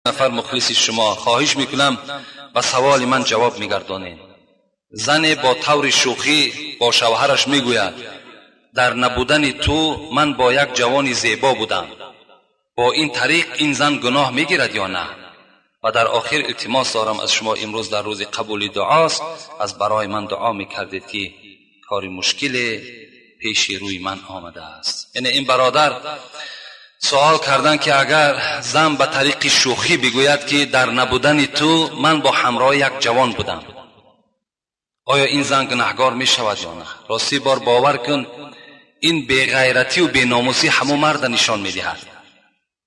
نفر مخلص شما. خواهش میکنم به سوال من جواب میگردانید. زن با طور شوخی با شوهرش میگوید در نبودن تو من با یک جوان زیبا بودم. با این طریق این زن گناه میگیرد یا نه؟ و در آخر التماس دارم از شما، امروز در روز قبول دعاست، از برای من دعا میکردید که کار مشکل پیش روی من آمده است. یعنی این برادر سوال کردن که اگر زن به طریق شوخی بگوید که در نبودن تو من با همراه یک جوان بودم، آیا این زن گناهگار می شود یا نه؟ راستی بار باور کن این بیغیرتی و بیناموسی همو مرد نشان می دهد.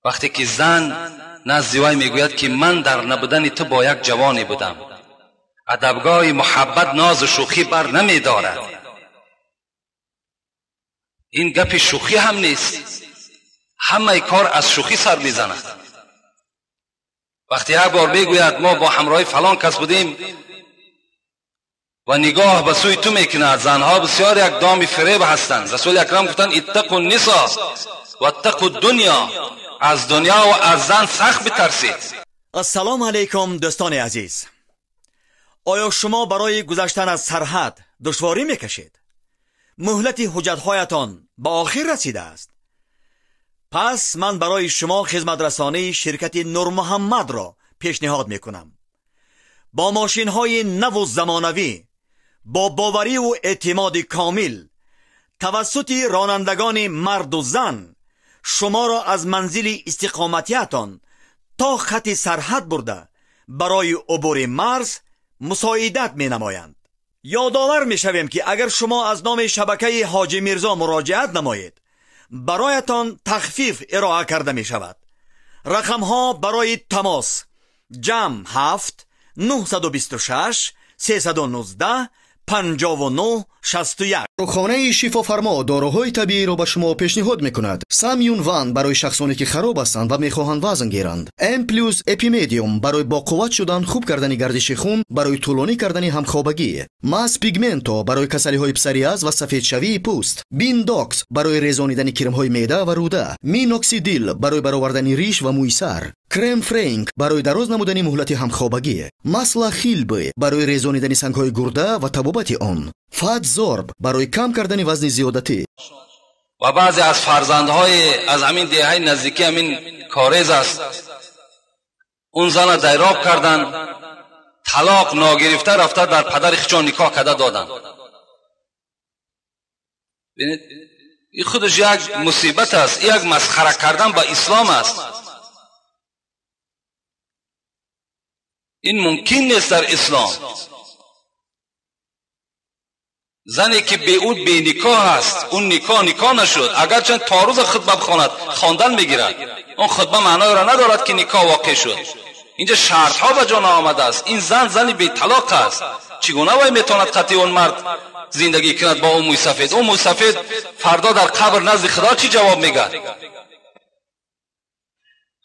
وقتی که زن نزد وی میگوید که من در نبودن تو با یک جوانی بودم، ادبگاه محبت ناز و شوخی بر نمی دارد. این گپ شوخی هم نیست، همه کار از شوخی سر میزند. وقتی یک بار میگوید ما با همراه فلان کس بودیم و نگاه به سوی تو میکند، زنها بسیار یک دام فریب هستند. رسول اکرم گفتند اتقوا النساء و اتقوا الدنیا، از دنیا و از زن سخت بترسید. السلام علیکم دوستان عزیز. آیا شما برای گذشتن از سرحد دشواری میکشید؟ مهلت حجتهایتان به آخر رسیده است. پس من برای شما خدمت رسانی شرکت نور محمد را پیشنهاد میکنم. با ماشین های نو و زمانوی، با باوری و اعتماد کامل، توسط رانندگان مرد و زن شما را از منزل استقامتیتان تا خط سرحد برده برای عبور مرز مساعدت می نمایند. یادآور می شویم که اگر شما از نام شبکه حاجی میرزا مراجعت نمایید برایتان تخفیف ارائه کرده می شود. رقم ها برای تماس: جمع 7 926 319 59 61. داروخانه شفافرما داروهای طبیعی را به شما پیشنهاد میکند. سامیون وان برای شخصانی که خراب هستند و میخواهند وزن گیرند. ام پلوس اپیمدیوم برای با قوت شدن، خوب کردن گردش خون، برای طولانی کردن همخوابگی. ماس پیگمنتو برای کسلی های پسوریاز و سفید شوی پوست. بیندوکس برای ریزانیدن کرم های معده و روده. مینوکسیدیل برای برآوردن ریش و موی سر. کرم فرانک برای دراز نمودن مهلت همخوابگی. масла хилбы барои резонидани сангҳои гурда ва табобати он. Фатзорб барои кам кардани вазни зиёдатӣ. Ва баъзе аз фарзандҳои аз ҳамин деҳаи наздикӣ ҳамин корез аст, он зана дайроб кардан, талоқ ногирифта рафта дар падари худшон никоҳ карда доданд. Бинед, ин худаш як мусибат аст, як масхара кардан ба ислом аст. Ин мумкин нест дар ислом. Зане ки бе ӯ беникоҳ аст, он никоҳ никоҳ нашуд, агарчанд то рӯз хутба бихонад хондан мегирад, он хутба маъноеро надорад ки никоҳ воқеъ шуд. Инҷа шартҳо ба ҷо наомадааст. Ин зан зани беталоқ аст. Чӣ гуна вай метавонад қатъи он мард зиндагӣ кунад бо ӯ мӯйсафед? Ӯ мӯйсафед фардо дар қабр назди худо чӣ ҷавоб мегӯяд?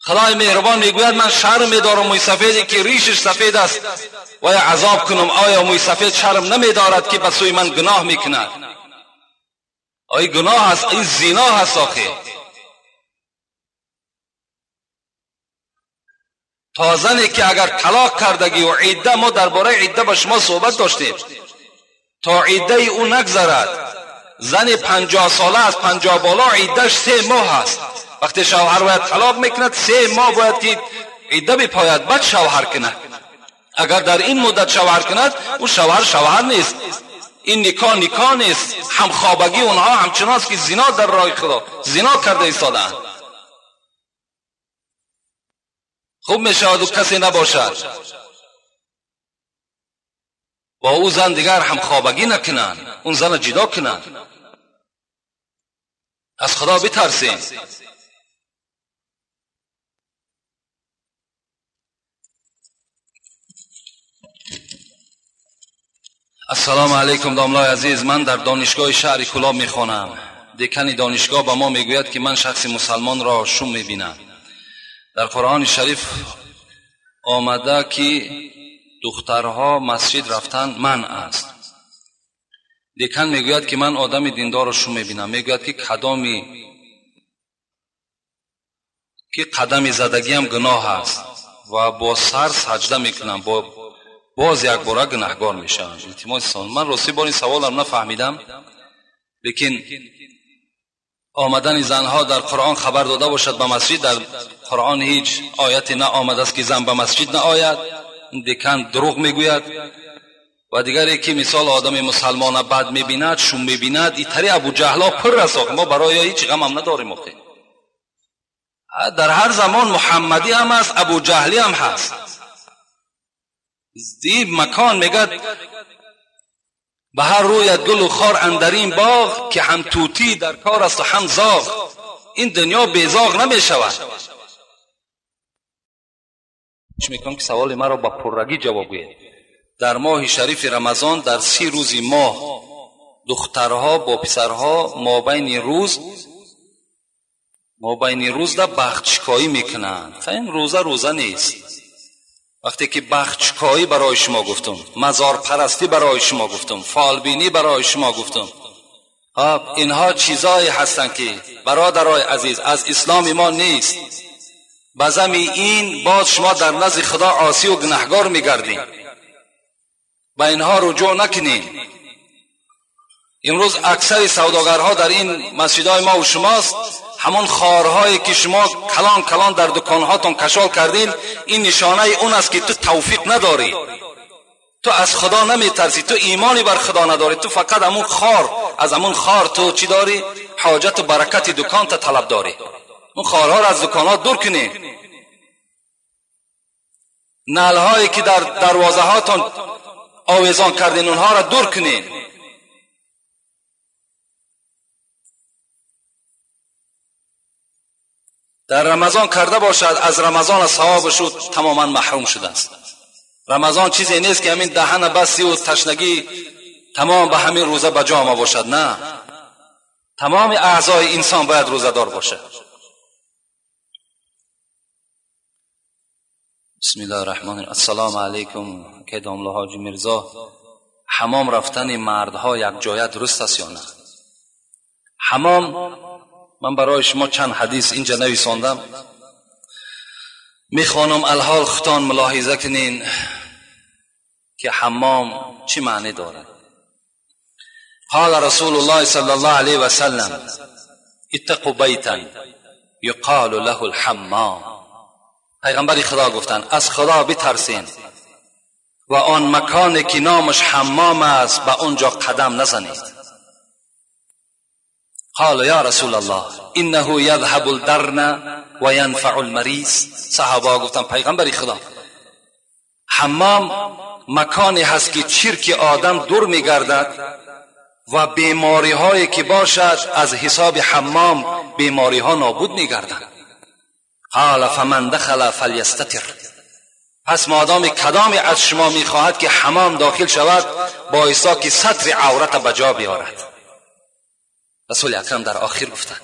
خدای مهربان میگوید من شرم میدارم موی سفیدی که ریشش سفید است و یا عذاب کنم. آیا موی سفید شرم نمیدارد که به سوی من گناه میکند؟ آیا گناه است؟ این زنا هست آخه. تا زنی که اگر طلاق کردگی و عده، ما درباره عده با شما صحبت داشتیم، تا عده او نگذرد، زن 50 ساله از 50 بالا عدهش 3 ماه است. وقتی شوهر باید طلاق میکند 3 ماه باید که عده بپاید بعد شوهر کند. اگر در این مدت شوهر کند او شوهر شوهر نیست، این نکاح نکاح نیست. همخوابگی اونها همچنان است که زنا در راه خدا زنا کرده ایستادند. خوب میشود و کسی نباشد با او زن دیگر همخوابگی نکنند، اون زن جدا کنند. از خدا بترسیم. السلام علیکم داملای عزیز، من در دانشگاه شهر کلاب میخوانم. دکان دانشگاه به ما میگوید که من شخص مسلمان را شوم میبینم. در قرآن شریف آمده که دخترها مسجد رفتن منع است. دکان میگوید که من آدم دیندار را شوم میبینم. میگوید که کدامی که قدم زدگی هم گناه است. و با سر سجده میکنم، با باز یک باره گناهگار میشم. التماس سوال. من راستی بار این سوالم نفهمیدم، لیکن آمدن زنها در قرآن خبر داده باشد به مسجد، در قرآن هیچ آیتی نه آمده است که زن به مسجد نه آید. دکان دروغ میگوید. و دیگری که مثال آدم مسلمان بد میبیند، شوم میبیند، ایتری ابو جهلا پر است. ما برای هیچ غم هم نداریم. آخه در هر زمان محمدی هم هست، ابو جهلی هم هست. دی مکان میگد به هر رویت گل و خار اندرین باغ، که هم توتی در کار است و هم زاغ. این دنیا بیزاغ نمیشود. میکنم که سوال مرا با پررگی جواب گوید. در ماه شریف رمضان در 30 روز ماه دخترها با پسرها مابین روز در بختشکایی میکنند. این روزه روزه نیست. وقتی که بختشکایی برای شما گفتم، مزار پرستی برای شما گفتم، فالبینی برای شما گفتم، اینها چیزایی هستند که برادرای عزیز از اسلام ما نیست. بزمی این باز شما در نزد خدا عاصی و گناهگار میگردین. به اینها رجوع نکنین. امروز اکثر سوداگرها در این مسجدهای ما و شماست. همون خارهایی که شما کلان کلان در دکانهاتون کشال کردین، این نشانه اون است که تو توفیق نداری، تو از خدا نمیترسی، تو ایمانی بر خدا نداری، تو فقط همون خار، از همون خار تو چی داری؟ حاجت و برکت دکان تا طلب داری. اون خارها را از دکانها دور کنین. نعلهایی که در دروازه هاتون آویزان کردین اونها را دور کنین. در رمضان کرده باشد، از رمضان ثوابش تماما محروم شده است. رمضان چیزی نیست که همین دهن بسی و تشنگی تمام به همین روزه به جا باشد. نه، تمام اعضای انسان باید روزه دار باشد. بسم الله الرحمن الرحیم. السلام علیکم. که داملا حاجی میرزا، حمام رفتن مردها یک جایه درست است یا نه؟ حمام، من برای شما چند حدیث اینجا نویساندم، میخوانم الحال خودتان ملاحظه کنین که حمام چی معنی دارد. قال رسول الله صلی الله علیه و سلم اتقوا بیتا یقال له الحمام. پیغمبر خدا گفتند از خدا بترسین و آن مکانی که نامش حمام است به آنجا قدم نزنید. قال یا رسول الله انه یذهب الدرن و ینفع المریض. صحابه گفتند پیغمبر خدا، حمام مکانی هست که چرک آدم دور میگردد و بیماری هایی که باشد از حساب حمام بیماری ها نابود میگردند. قال فمن دخل فلیستتر. پس مادام کدامی از شما میخواهد که حمام داخل شود بایستا که ستر عورت به جا بیارد. رسول اکرم در آخر گفتند.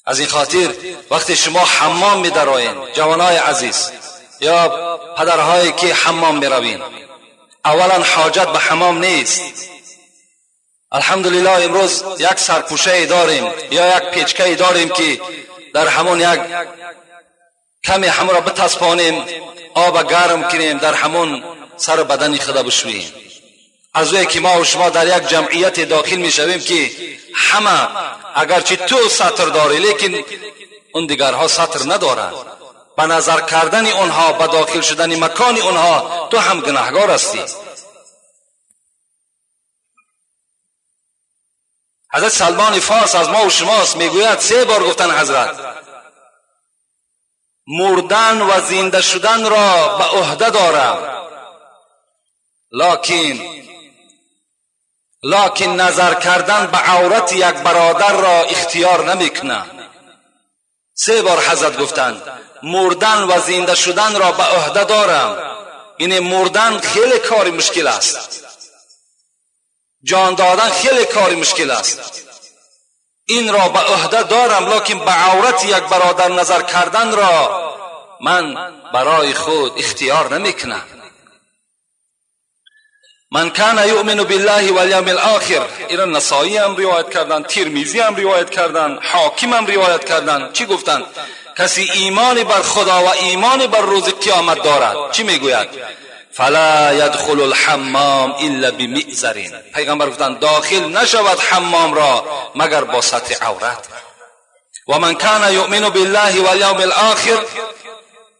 از این خاطر وقتی شما حمام میدرایین، جوانای عزیز یا پدرهایی که حمام میروین، اولا حاجت به حمام نیست. الحمدلله امروز یک سرپوشه داریم یا یک پیچکه داریم که در همون یک کمی همون را بتسپانیم، آب گرم کنیم، در همون سر بدن خدا بشوییم. از وی که ما و شما در یک جمعیت داخل میشویم که همه اگرچه تو ستر داری لیکن اون دیگرها ستر ندارند، به نظر کردن اونها، به داخل شدن مکان اونها تو هم گناهگار هستی. حضرت سلمان فارس از ما و شماست، میگوید 3 بار گفتن حضرت مردن و زنده شدن را به عهده دارم، لیکن نظر کردن به عورت یک برادر را اختیار نمیکنم. 3 بار حضرت گفتند مردن و زنده شدن را به عهده دارم. یعنی مردن خیلی کاری مشکل است، جان دادن خیلی کاری مشکل است، این را به عهده دارم، لیکن به عورت یک برادر نظر کردن را من برای خود اختیار نمیکنم. من کان یؤمن بالله والیوم الاخر، ایران نسائی هم روایت کردن، ترمذی هم روایت کردن، حاکم هم روایت کردن. چی گفتن؟ کسی ایمان بر خدا و ایمان بر روز قیامت دارد چی میگوید؟ فلا یدخل الحمام الا بمئزر. پیغمبر گفتند داخل نشود حمام را مگر با ستر عورت. و من کان یؤمن بالله والیوم الاخر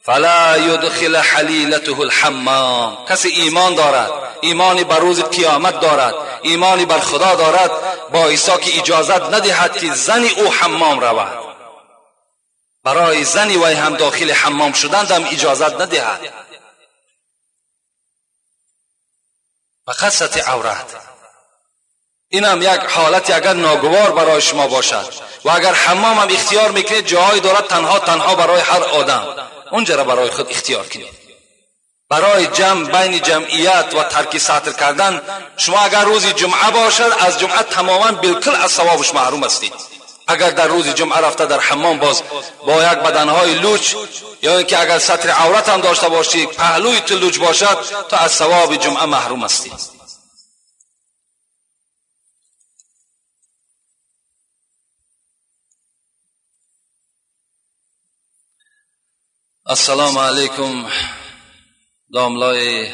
فلا یدخل حلیلته الحمام. کسی ایمان دارد، ایمان بر روز قیامت دارد، ایمان بر خدا دارد، با عیسی که اجازت ندهد که زن او حمام رود. برای زنی وی هم داخل حمام شدند هم اجازت ندهد، فقط ستر عورت. این هم یک حالتی اگر ناگوار برای شما باشد و اگر حمام هم اختیار میکنید، جاهای دارد تنها تنها برای هر آدم، اونجا را برای خود اختیار کنید. برای جمع بین جمعیت و ترک ستر کردن، شما اگر روز جمعه باشد از جمعه تماما بالکل از ثوابش محروم هستید. اگر در روز جمعه رفته در حمام باز با یک بدنهای لوچ، یا اینکه اگر ستر عورت هم داشته باشی پهلوی تو لوچ باشد، تا از ثواب جمعه محروم هستید. السلام علیکم داملای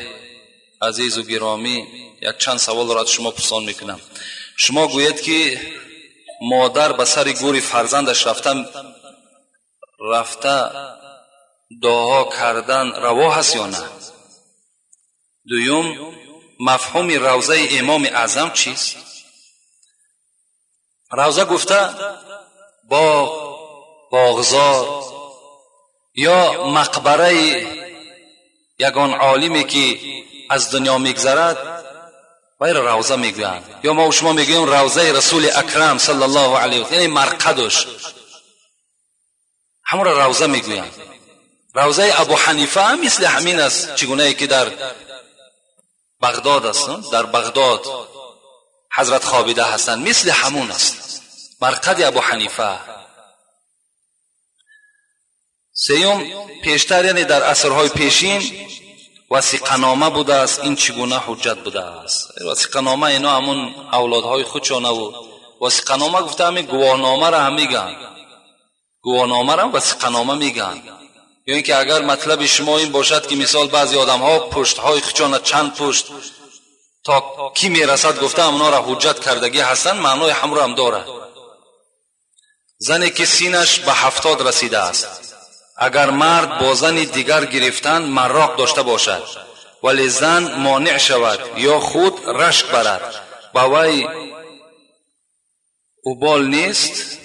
عزیز و گرامی، یک چند سوال را از شما پرسان میکنم. شما گوید که مادر به سر گور فرزندش رفته دعا کردن روا هست یا نه؟ دوم، مفهوم روضه امام اعظم چیست؟ روضه گفته باغ، باغزار یا مقبره یگان عالمی که از دنیا میگذرد وی را روضه میگویند. یا ما و شما میگوییم روضه رسول اکرم صلی الله علیه و سلم، یعنی مرقدش، همون را روضه میگویند. روضه ابو حنیفه هم مثل همین است، چگونه که در بغداد است، در بغداد حضرت خوابیده هستند، مثل همون است مرقد ابو حنیفه. سیوم، پیشتر یعنی در عصرهای پیشین وثیقه‌نامه بوده است، این چگونه حجت بوده است؟ وثیقه‌نامه اینا همون اولادهای خودشانه و وثیقه‌نامه گفته همین گواهنامه را هم میگن، گواهنامه را وثیقه‌نامه میگن. یا اینکه اگر مطلب شما این باشد که مثال بعضی آدم‌ها پشت‌های خودشانه چند پشت تا کی میرسد گفته همونا را حجت کردگی هستند، معنای هم را هم داره. زنی که سینش به 70 رسیده است، اگر مرد با زن دیگر گرفتن مراق داشته باشد ولی زن مانع شود یا خود رشک برد، با وی اوبال نیست؟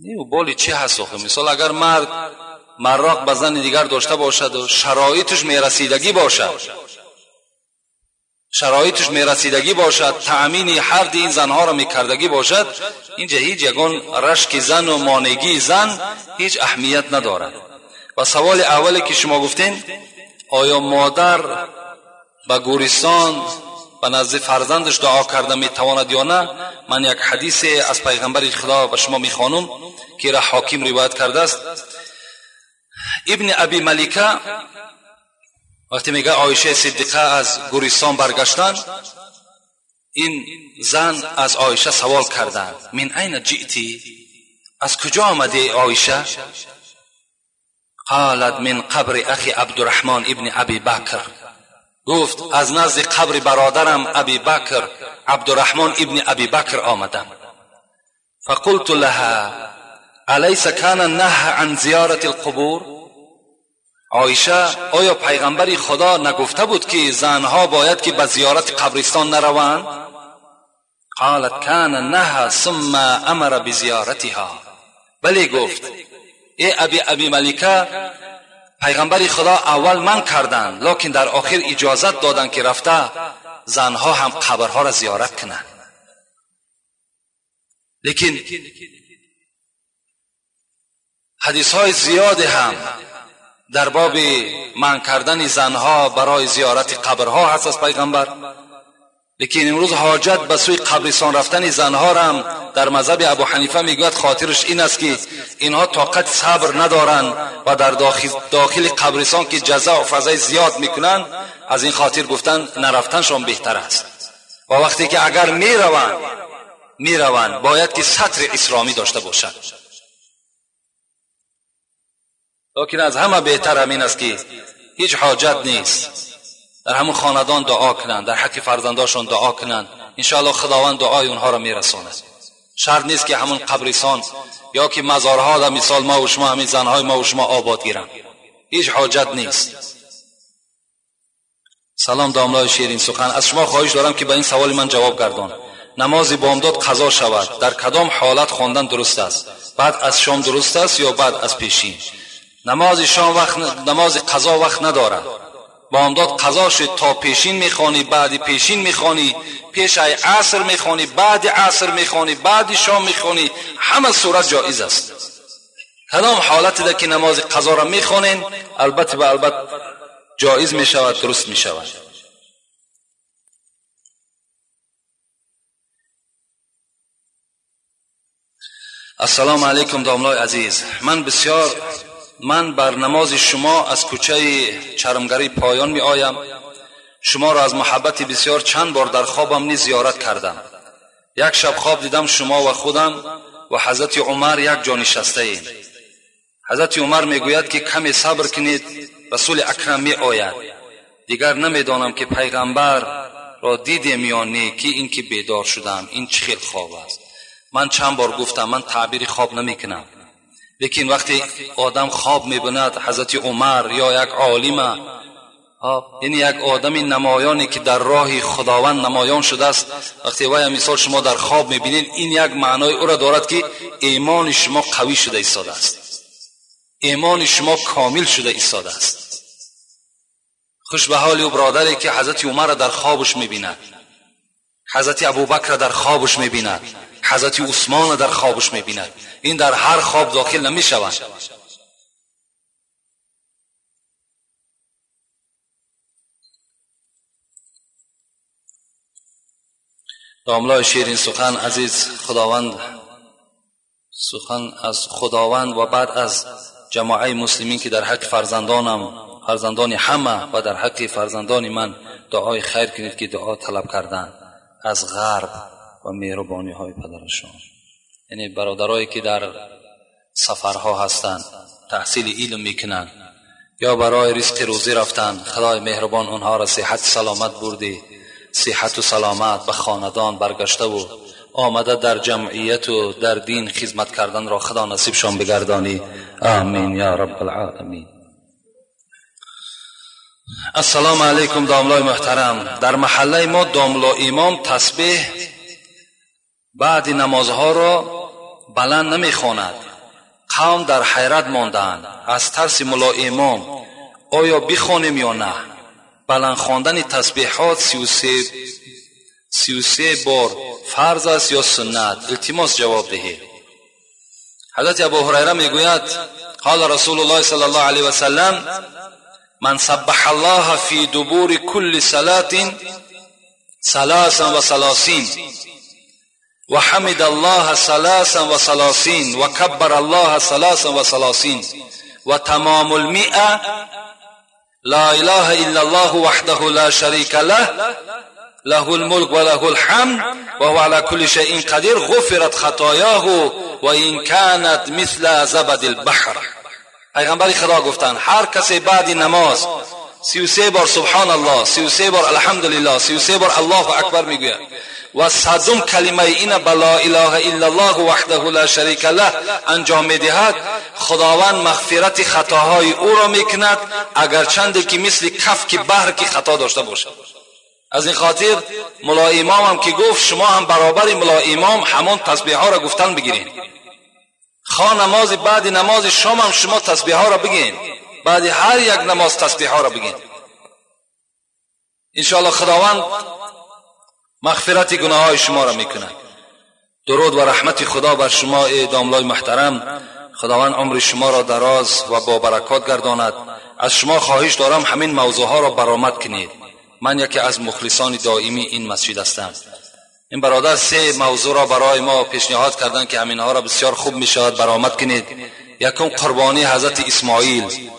نه، اوبالی چی هست آخه؟ مثال اگر مرد مراق به زن دیگر داشته باشد و شرایطش میرسیدگی باشد، شرایطش میرسیدگی باشد، تأمین هر دی این زنها را میکردگی باشد، اینجا هیچ یگان رشک زن و مانگی زن هیچ اهمیت ندارد. و سوال اولی که شما گفتین، آیا مادر به گورستان به نزد فرزندش دعا کرده میتواند یا نه؟ من یک حدیث از پیغمبر خدا به شما میخوانم که را حاکم روایت کرده است. ابن ابی ملیکه وقتی میگه عایشه صدیقه از گورستان برگشتن، این زن از عایشه سوال کردند، من این جئتی، از کجا آمدی عایشه؟ قالت من قبر اخی عبدالرحمن ابن ابی بکر. گفت از نزد قبر برادرم ابی بکر، عبدالرحمن ابن ابی بکر آمدم. فقلت لها الیس کان نهی عن زیارت القبور؟ عایشه آیا پیغمبر خدا نگفته بود که زنها باید که به زیارت قبرستان نروند؟ قالت کان نهی ثم امر بزیارتها. بله، گفت ای ابی ملیکه، پیغمبر خدا اول من کردند، لکن در آخر اجازت دادند که رفته زنها هم قبرها را زیارت کنند. لیکن حدیث های زیاد هم در باب منع کردن زنها برای زیارت قبرها هست از پیغمبر. لیکن امروز حاجت به سوی قبرستان رفتن زنها را هم در مذهب ابو حنیفه میگوید خاطرش این است که اینها طاقت صبر ندارند و در داخل قبرستان که جزا و فضای زیاد میکنند، از این خاطر گفتن نرفتنشان بهتر است. و وقتی که اگر میروند باید که ستر اسلامی داشته باشند. لیکن از همه بهتر همین است که هیچ حاجت نیست، در همون خاندان دعا کنند، در حق فرزنداشون دعا کنند، انشاءالله خداوند دعای اونها را میرساند. شرط نیست که همون قبرستان یا که مزارها در مثال ما و شما، همین زنهای ما و شما آباد گیرند، هیچ حاجت نیست. سلام داملای شیرین سخن، از شما خواهش دارم که به این سوال من جواب گردان. نماز بامداد قضا شود در کدام حالت خواندن درست است؟ بعد از شام درست است یا بعد از پیشین؟ نماز شام وقت، نماز قضا وقت ندارد. بامداد قضا شد تا پیشین میخوانی، بعد پیشین میخوانی، پیش ای عصر میخوانی، بعد عصر میخوانی، بعد شام میخوانی، همه صورت جایز است. کدام حالت ده که نماز قضا را میخوانین البته به البته جایز میشود، درست میشود. السلام علیکم داملای عزیز، من بر نماز شما از کوچه چرمگری پایان می آیم. شما را از محبت بسیار چند بار در خوابم نیز زیارت کردم. یک شب خواب دیدم شما و خودم و حضرت عمر یک جا نشسته ایم. حضرت عمر میگوید که کمی صبر کنید، رسول اکرم می آید. دیگر نمیدانم که پیغمبر را دیدیم یا نه، که این که بیدار شدم این چه خیل خواب است. من چند بار گفتم من تعبیر خواب نمیکنم، لیکن وقتی آدم خواب میبیند حضرت عمر یا یک عالمه، یعنی یک آدم نمایانی که در راه خداوند نمایان شده است، وقتی وای مثال شما در خواب میبینید، این یک معنای او را دارد که ایمان شما قوی شده ایستاده است، ایمان شما کامل شده ایستاده است. خوش به حال او برادری که حضرت عمر را در خوابش میبیند، حضرت ابوبکر را در خوابش میبیند، حضرت عثمان را در خوابش میبیند. این در هر خواب داخل نمیشوند. داملای شیرین سخن عزیز، خداوند سخن از خداوند و بعد از جماعه مسلمین که در حق فرزندانم، فرزندان همه و در حق فرزندان من دعای خیر کنید که دعا طلب کردن از غرب و مهربانی های پدرشان، یعنی برادرایی که در سفرها هستند، تحصیل علم میکنند یا برای رزق روزی رفتن، خدای مهربان آنها را صحت سلامت بردی، صحت و سلامت به خاندان برگشته و آمده در جمعیت و در دین خدمت کردن را خدا نصیبشان بگردانی. آمین یا رب العالمین. السلام علیکم داملای محترم، در محله ما داملا امام تسبیح بعد نمازها را بلند نمیخواند. قوم در حیرت ماندند از ترس ملا امام، آیا بخوانیم یا نه؟ بلند خواندن تسبیحات 33 بار فرض است یا سنت؟ التماس جواب دهید. حضرت ابو هریره میگوید قال رسول الله صلی الله علیه و سلم من سبح الله فی دبور کل صلاة 33 و حمد الله 33 و کبر الله 33 و تمام المئة لا اله الا الله وحده لا شریک له له الملك وله الحمد وهو على كل شيء قدير غفرت خطاياه وإن كانت مثل زبد البحر. پیغمبر خدا گفتند هر کسی بعد نماز 33 بار سبحان الله، 33 بار الحمدلله، 33 بار الله اکبر میگوید و صدم کلمه این بلا اله الا الله وحده لا شریک له انجام میدهد، خداوند مغفرت خطاهای او را میکند اگرچند که مثل کف که بحر که خطا داشته باشد. از این خاطر ملا امام هم که گفت شما هم برابر ملا امام همان تسبیح ها را گفتن بگیرین. خواه نماز بعد نماز شام هم شما تسبیح ها را بگین، بعد هر یک نماز تسبیح ها را بگین. انشاءالله خداوند مغفرت گناه های شما را میکند. درود و رحمت خدا بر شما ای داملای محترم. خداوند عمر شما را دراز و با برکات گرداند. از شما خواهش دارم همین موضوع ها را برآمد کنید. من یکی از مخلصان دائمی این مسجد هستم. این برادر سه موضوع را برای ما پیشنهاد کردند که همینها را بسیار خوب می شود برآمد کنید. یکم قربانی حضرت اسماعیل،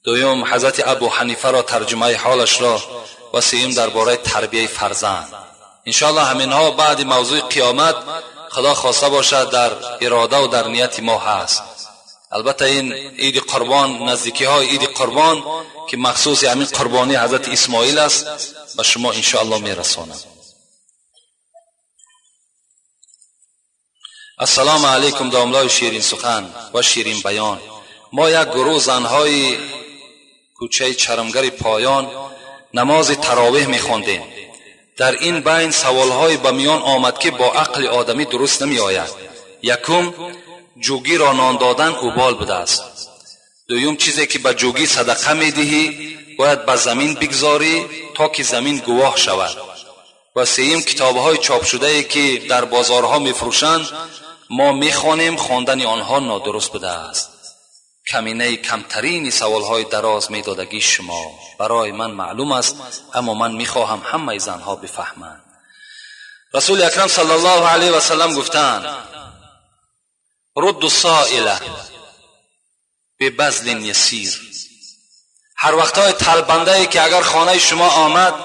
دوم حضرت ابو حنیفه را ترجمه حالش را، و سوم درباره تربیه فرزند. انشاءالله همینها بعد موضوع قیامت خدا خواسته باشد در اراده و در نیت ما هست. Албатта ин Иди Қурбон, наздикиҳои Иди Қурбон ки махсуси ҳамин қурбонии ҳазрати Исмоил аст, ба шумо иншоаллоҳ мерасонам. Ассалому алайкум домлои ширин сухан ва ширин баён. Мо як гурӯҳ занҳои кӯчаи чармгари поён намози таровеҳ мехондем. Дар ин байн саволҳое ба миён омад ки бо ақли одамӣ дуруст намеояд. Якум, ҷугиро нон додан убол будааст. Дуюм, чизе ки ба ҷугӣ садақа медиҳӣ бояд ба замин бигзорӣ то ки замин гувоҳ шавад. Ва сеюм, китобҳои чопшудае ки дар бозорҳо мефурӯшанд мо мехонем, хондани онҳо нодуруст будааст. Каминаи камтарини саволҳои дароз медодагии шумо барои ман маълум аст, аммо ман мехоҳам ҳамаи занҳо бифаҳманд. Расули акрам саллаллоҳу алайҳи васаллам гуфтанд: рудду соила бибазлин ясир. Ҳар вақтҳои талбандае ки агар хонаи шумо омад,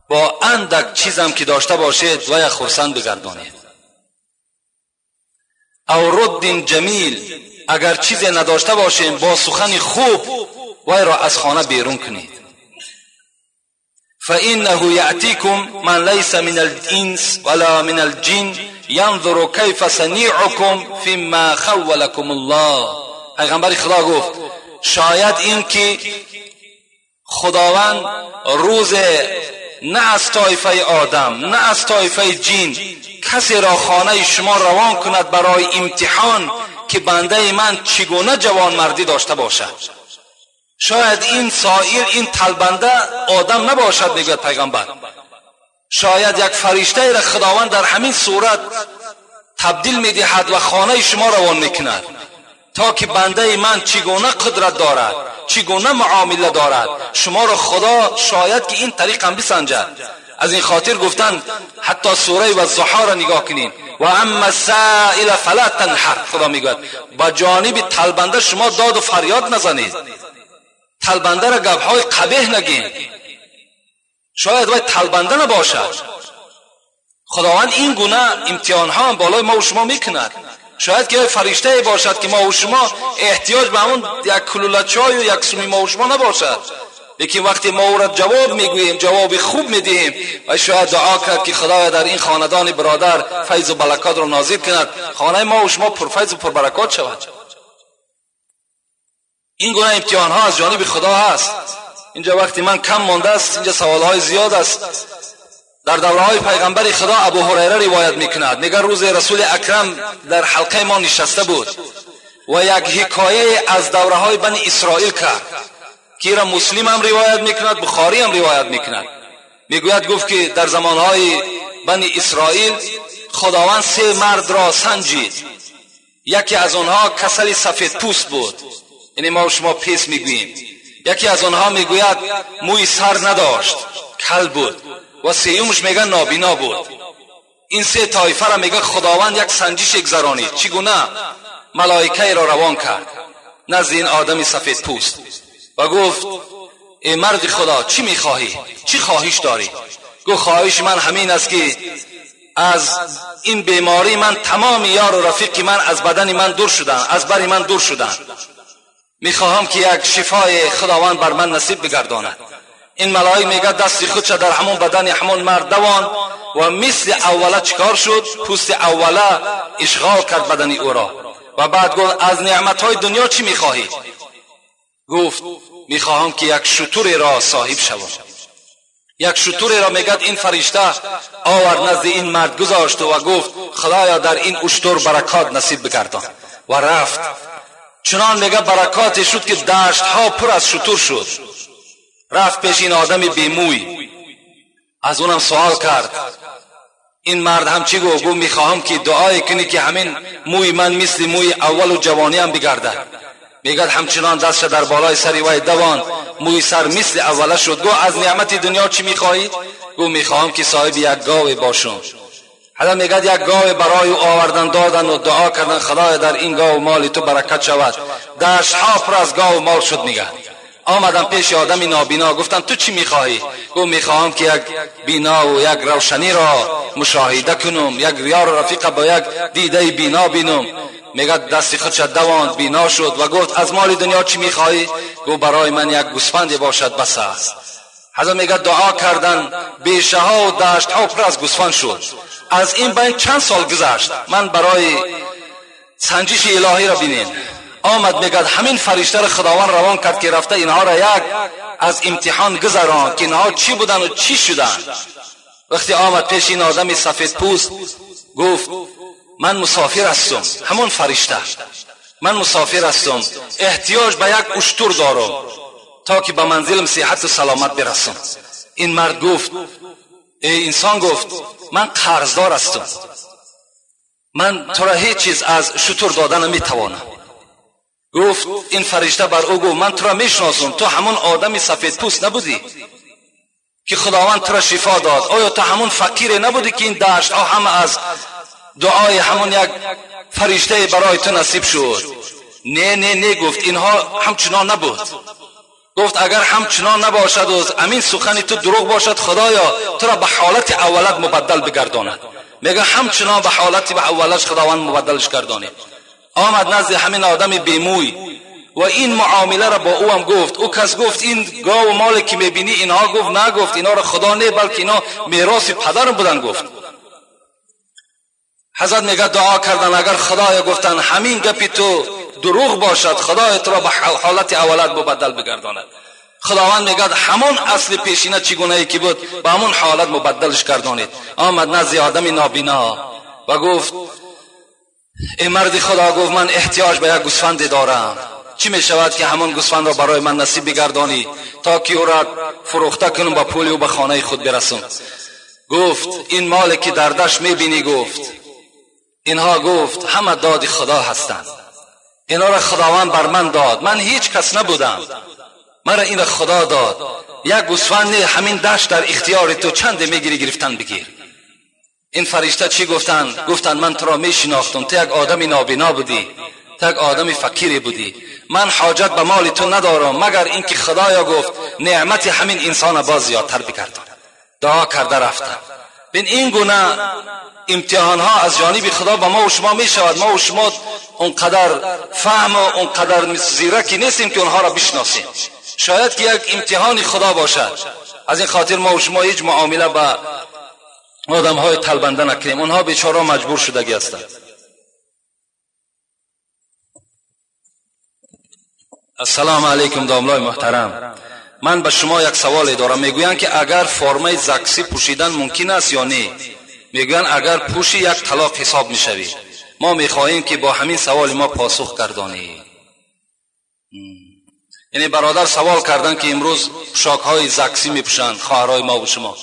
бо андак чизам ки дошта бошед вая хурсанд бигардонед. Ав руддин ҷамил, агар чизе надошта бошем бо сухани хуб вайро аз хона берун кунед. فإنه يأتيكم من ليس من الإنس ولا من الجن ينظر كيف صنيعكم فيما خولكم الله. پیغمبر خدا گفت شاید این که خداوند روز نه از طایفه آدم نه از طایفه جین کسی را خانه شما روان کند برای امتحان که بنده من چگونه جوانمردی داشته باشد. شاید این سائل، این طلبنده آدم نباشد، میگوید پیغمبر. شاید یک فرشته را خداوند در همین صورت تبدیل میدهد و خانه شما روان میکند تا که بنده من چگونه قدرت دارد، چگونه معامله دارد. شما را خدا شاید که این طریق هم بسنجد. از این خاطر گفتن حتی سوره و ضحا را نگاه کنین، و اما السائل فلا تنحر. خدا میگوید با جانب طلبنده شما داد و فریاد نزنید، طلبنده را گپهای قبیح نگین، شاید وای طلبنده نباشد. خداوند این گونه امتحان ها هم بالای ما و شما میکند. شاید که فرشته باشد که ما و شما احتیاج به همون یک کلوله چای و یک سومی ما و شما نباشد، لیکن وقتی ما او را جواب میگوییم، جواب خوب میدهیم، و شاید دعا کرد که خدایا در این خاندان برادر فیض و برکات را نازل کند، خانه ما و شما پرفیض و پربرکات شود. این گونه امتحان ها از جانب خدا هست. اینجا وقتی من کم مانده است، اینجا سوال های زیاد است. در دوره های پیغمبر خدا ابو هریره روایت میکند، میگه روز رسول اکرم در حلقه ما نشسته بود و یک حکایه از دوره های بنی اسرائیل کرد که را مسلم هم روایت میکند، بخاری هم روایت میکند. میگوید گفت که در زمانهای بنی اسرائیل خداوند سه مرد را سنجید. یکی از آنها کسل سفید پوست بود، یعنی ما و شما پیس میگوییم. یکی از آنها میگوید موی سر نداشت، کل بود، و سیومش میگه نابینا بود. این سه طایفه را میگه خداوند یک سنجش گذرانید. چگونه؟ ملائکه را روان کرد نزد این آدم سفید پوست و گفت ای مرد خدا چی میخواهی؟ چی خواهش داری؟ گفت خواهش من همین است که از این بیماری من تمام یار و رفیق من از بدن من دور شدن، از بر من دور شدن. میخواهم که یک شفای خداوند بر من نصیب بگرداند. این ملائک میگه دست خودش در همون بدن همون مرد دوان و مثل اوله چیکار شد؟ پوست اوله اشغال کرد بدن او را. و بعد گفت از نعمتهای دنیا چی میخواهی؟ گفت میخواهم که یک شتر را صاحب شوم. یک شتر را میگد این فرشته آورد نزد این مرد گذاشت و گفت خدایا در این اشتر برکات نصیب بگردان. و رفت. چنان میگه برکات شد که دشت ها پر از شتر شد. رفت پیش این آدم بیموی، از اونم سوال کرد. این مرد هم چی گفت؟ گفت میخواهم که دعای کنی که همین موی من مثل موی اول و جوانی هم بگردد. میگد همچنان دستش در بالای سری وی دوان، موی سر مثل اوله شد. گفت از نعمت دنیا چی میخواهی؟ گفت میخواهم که صاحب یک گاو باشم. حالا میگد یک گاو برای او آوردن دادن و دعا کردن خدای در این گاو مال تو برکت شود. دشت ها پر از گاو مال شد. میگد آمدم پیش آدم نابینا، گفتم تو چی میخواهی؟ گفت میخواهم که یک بینا و یک روشنی را مشاهده کنم، یک یار و رفیق با یک دیده بینا بینم. میگه دست خودش دواند، بینا شد و گفت از مال دنیا چی میخوای؟ گفت برای من یک گوسفند باشد بس است. حضرت میگه دعا کردن، بیشه ها و دشت ها پر از گوسفند شد. از این بین چند سال گذشت، من برای سنجش الهی را بینین آمد. میگه همین فرشته را خداوند روان کرد که رفته اینها را یک از امتحان گذران که اینها چی بودن و چی شدن. وقتی آمد پیش این آدم سفید پوست، گفت من مسافر هستم، همون فرشته، من مسافر هستم، احتیاج به یک اشتر دارم تا که به منزلم صحت و سلامت برسم. این مرد گفت، ای انسان، گفت من قرضدار هستم، من تو را هیچ چیز از شتر دادن نمیتوانم. گفت این فرشته بر او گفت من تو را میشناسم، تو همون آدم سفید پوست نبودی که خداوند تو را شفا داد؟ آیا تو همون فقیر نبودی که این دشت ها همه از دعای همون یک فرشته برای تو نصیب شد؟ نه نه نه، گفت اینها همچنان نبود. گفت اگر همچنان نباشد و امین سخنی تو دروغ باشد، خدایا تو را به حالت اولت مبدل بگرداند. میگه همچنان به حالت به اولش خداوند مبدلش گردانید. آمد نزد همین آدم بیموی و این معامله را با او هم گفت. او کس گفت این گاو و مال که میبینی اینها؟ گفت نه، گفت اینا را خدا نه، بلکه اینا میراث پدرم بودن. گفت حضرت میگه دعا کردن، اگر خدایا گفتن همین گپی تو دروغ باشد، خدای تو را به حالت اولت مبدل بگرداند. خداوند میگه همون اصل پیشینه چگونه ای که بود به همون حالت مبدلش گردانید. آمد نزد آدم نابینا و گفت ای مرد خدا، گفت من احتیاج به یک گوسفند دارم، چی میشود که همون گوسفند را برای من نصیب بگردانی تا که او را فروخته کنم با پولی و به خانه خود برسم. گفت این مال که در دشت میبینی، گفت اینها، گفت همه داد خدا هستند، اینا را خداوند بر من داد، من هیچ کس نبودم، مرا این خدا داد. یک گوسفند همین دشت در اختیار تو، چند میگیری گرفتن بگیر. این فرشته چی گفتن؟ گفتن من تو را میشناختم، تو یک آدم نابینا بودی، تو یک آدم فقیری بودی، من حاجت به مال تو ندارم مگر اینکه خدایا گفت نعمت همین انسان باز زیادتر بگردان. دعا کرده رفتن. بین این گونه امتحان ها از جانب خدا به ما و شما می شود. ما و شما اونقدر فهم و اونقدر زیرکی نیستیم که اونها را بشناسیم. شاید که یک امتحان خدا باشد. از این خاطر ما و شما هیچ معامله با آدم های تلبنده نکنیم. اونها بیچاره مجبور شدگی هستند. السلام علیکم داملای محترم، من به شما یک سوال دارم. میگویند که اگر فرمه زکسی پوشیدن ممکن است یا نه؟ میگویند اگر پوشی یک طلاق حساب میشوی. ما میخواهیم که با همین سوال ما پاسخ گردانی. یعنی برادر سوال کردن که امروز پوشاک های زکسی میپوشند خواهرای ما و شما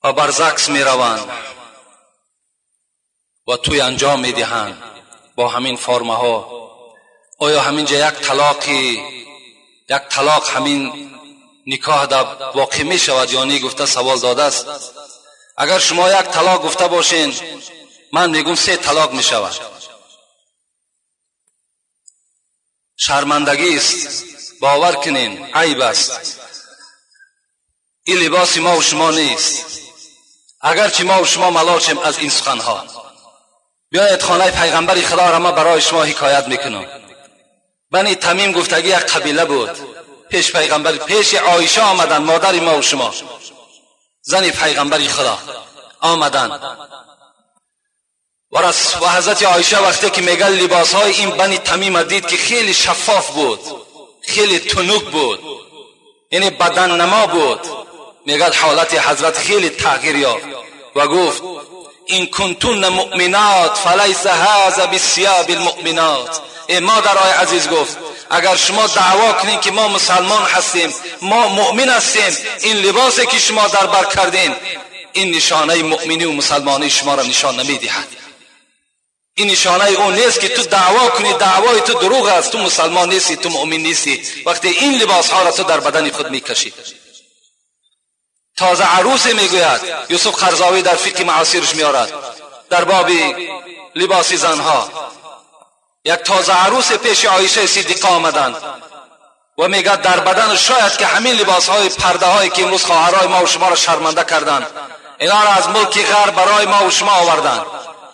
و بر زکس میروند و توی انجام میدهند با همین فرمه ها، آیا همینجا یک طلاق همین نکاح در واقع می شود یا نه؟ گفته سوال داده است. اگر شما یک طلاق گفته باشین، من میگم 3 طلاق می شود. شرمندگی است، باور کنین عیب است. این لباس ما و شما نیست، اگرچه ما و شما ملال از این سخنها. بیاید خانه پیغمبر خدا را ما برای شما حکایت میکنم. بنی تمیم گفتگی یک قبیله بود. پیش پیغمبر، پیش عایشه آمدن، مادر ما و شما، زن پیغمبر خدا آمدن و حضرت عایشه وقتی که میگه لباس های این بنی تمیم دید که خیلی شفاف بود، خیلی تنک بود، یعنی بدن نما بود، میگه حالت حضرت خیلی تغییر یافت و گفت این کنتون مؤمنات فلیس هذا بثياب المؤمنات. ای مادرای عزیز، گفت اگر شما دعوا کنین که ما مسلمان هستیم، ما مؤمن هستیم، این لباسی که شما در بر کردین این نشانه مؤمنی و مسلمانی شما را نشان نمیدهد. این نشانه اون نیست که تو دعوا کنی، دعوای تو دروغ است، تو مسلمان نیستی، تو مؤمن نیستی وقتی این لباس ها را تو در بدن خود میکشی. تازه عروس میگوید، یوسف قرضاوی در فقه معاصرش میارد در باب لباس زنها، یک تازه عروس پیش عایشه صدیقه آمدند و میگه در بدن شاید که همین لباس های پرده هایی که امروز خواهرای ما و شما را شرمنده کردند، اینا را از ملک غرب برای ما و شما آوردند.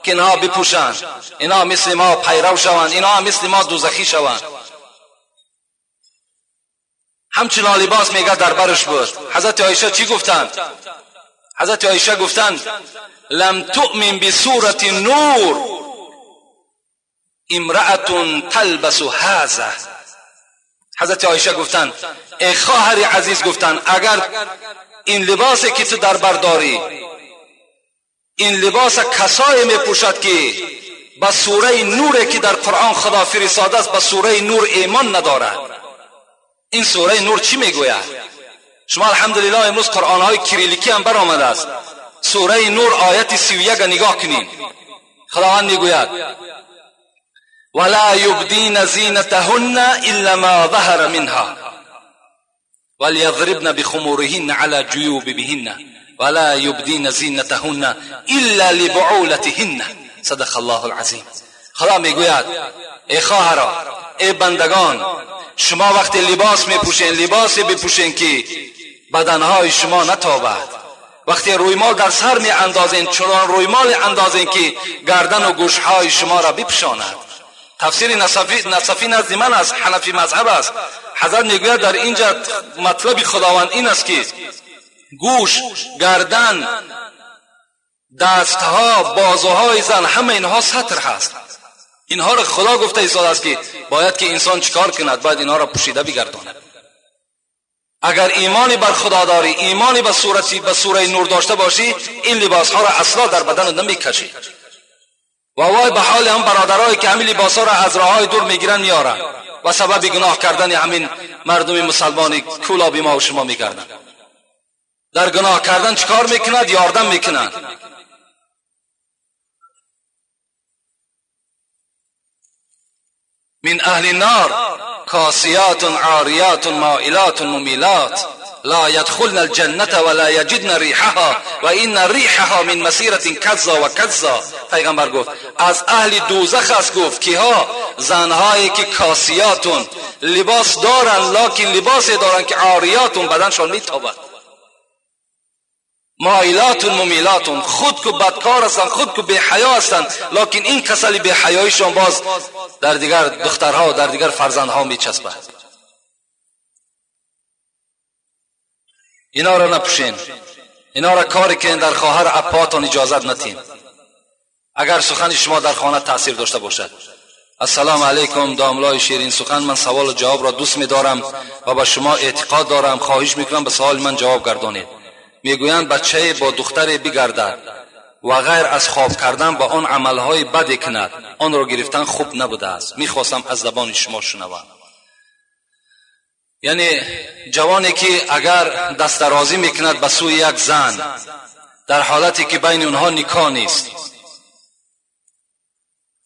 که اینها بپوشند، اینها مثل ما پیرو شوند، اینها مثل ما دوزخی شوند. همچنان لباس میگه در برش بود. حضرت عایشه چی گفتند؟ حضرت عایشه گفتند لم تؤمن بسورة النور امرأة تلبس هذا. حضرت عایشه گفتند ای خواهر عزیز، گفتند اگر این لباسی که تو در بر داری، این لباس کسایی میپوشد که به سوره نور که در قرآن خدا فرستاده است به سوره نور ایمان ندارد. این سوره نور چی میگوید؟ شما الحمدلله امروز قرآن های کریلیکی هم برآمده است. سوره نور آیت 31 نگاه کنید. خداوند میگوید ولا يبدين زينتهن إلا ما ظهر منها وليضربن بخمورهن على جيوبهن ولا يبدين زينتهن إلا لبعولتهن. صدق الله العظیم. خدا میگوید ای خواهرا، ای بندگان، شما وقتی لباس میپوشین لباسی بپوشین که بدنهای شما نتابد. وقتی رویمال در سر می اندازین چنان رویمال اندازین که گردن و گوشهای شما را بپوشاند. تفسیر نصفی نزد من است، حنفی مذهب است. حضرت میگوید در اینجا مطلب خداوند این است که گوش، گردن، دستها، بازوهای زن، همه اینها ستر هست. اینها را خدا گفته ایستاده است که باید که انسان چیکار کند؟ باید اینها را پوشیده بگرداند. اگر ایمانی بر خدا داری، ایمانی به سوره نور داشته باشی، این لباس ها را اصلا در بدن نمیکشی. و وای به حال هم برادرایی که همین لباس ها را از راههای دور میگیرن میارن و سبب گناه کردن همین مردم مسلمانی کولابی ما و شما میگردن. در گناه کردن چیکار میکند؟ یاردم میکنند. من اهل النار کاسیات عاریات مائلات ممیلات لا يدخلن الجنة ولا يجدن ريحها وإن ريحها من مسيرة كذا وكذا. پیغمبر گفت از اهل دوزخ است. گفت کیها؟ زنهایی که کاسیاتون، لباس دارن لکن لباس دارن که عاریاتون، بدنشان میتابد، مایلاتون ممیلاتون، خود که بدکار هستند، خود که بی حیا هستند، لکن این کسلی بی حیایشان باز در دیگر دخترها و در دیگر فرزندها میچسبد. اینا را نپوشین، اینا را کاری که در خواهر اپاتان اجازت نتین، اگر سخن شما در خانه تاثیر داشته باشد. السلام علیکم داملای شیرین سخن، من سوال و جواب را دوست می‌دارم و به شما اعتقاد دارم. خواهش میکنم به سوال من جواب گردانید. میگویند بچه با دختر بگردد و غیر از خواب کردن با آن عملهای بد کند، آن را گرفتن خوب نبوده است. میخواستم از زبان شما شنوم. یعنی جوانی که اگر دست درازی میکند به سوی یک زن در حالتی که بین اونها نکاح نیست،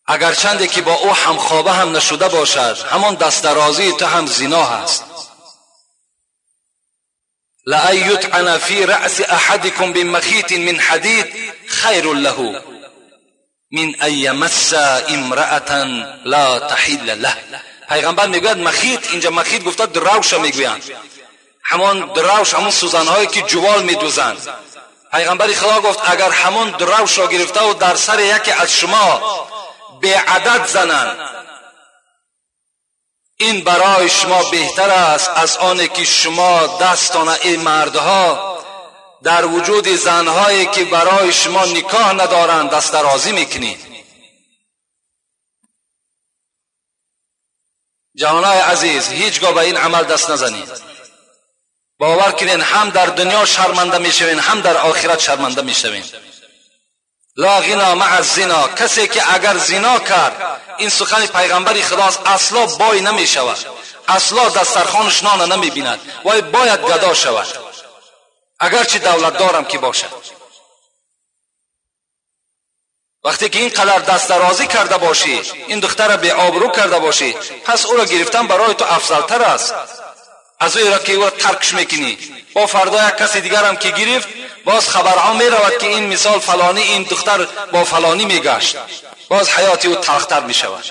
اگر چندی که با او همخوابه هم نشده باشد، همان دست درازی تو هم زنا هست. لأن يطعن في رأس أحدكم بمخيط من حديد خير له من أن يمس امرأة لا تحل له. پیغمبر میگوید مخیط، اینجا مخیط گفته دروش میگویند، همان دروش، همون سوزنهایی که جوال میدوزند. پیغمبر خدا گفت اگر همان دروش را گرفته و در سر یکی از شما به عدد زنند، این برای شما بهتر است از آن که شما دستان ای مردها در وجود زنهایی که برای شما نکاح ندارند دست درازی میکنید. جوانای عزیز، هیچگاه به این عمل دست نزنید. باور کنین هم در دنیا شرمنده میشوین، هم در آخرت شرمنده میشوین. لا غنا مع الزنا، کسی که اگر زنا کرد، این سخن پیغمبر خداست، اصلا بای نمی شود، اصلا دسترخوانش نان نمی بیند، وای باید گدا شود، اگرچه دولت دارم که باشد. وقتی که اینقدر دست درازی کرده باشی، این دختر را بی آبرو کرده باشی، پس او را گرفتن برای تو افضلتر است از او را که او را ترکش میکنی. با فردا یک کسی دیگر هم که گرفت، باز خبرها می رود که این مثال فلانی، این دختر با فلانی میگشت، باز حیات او تلختر می شود.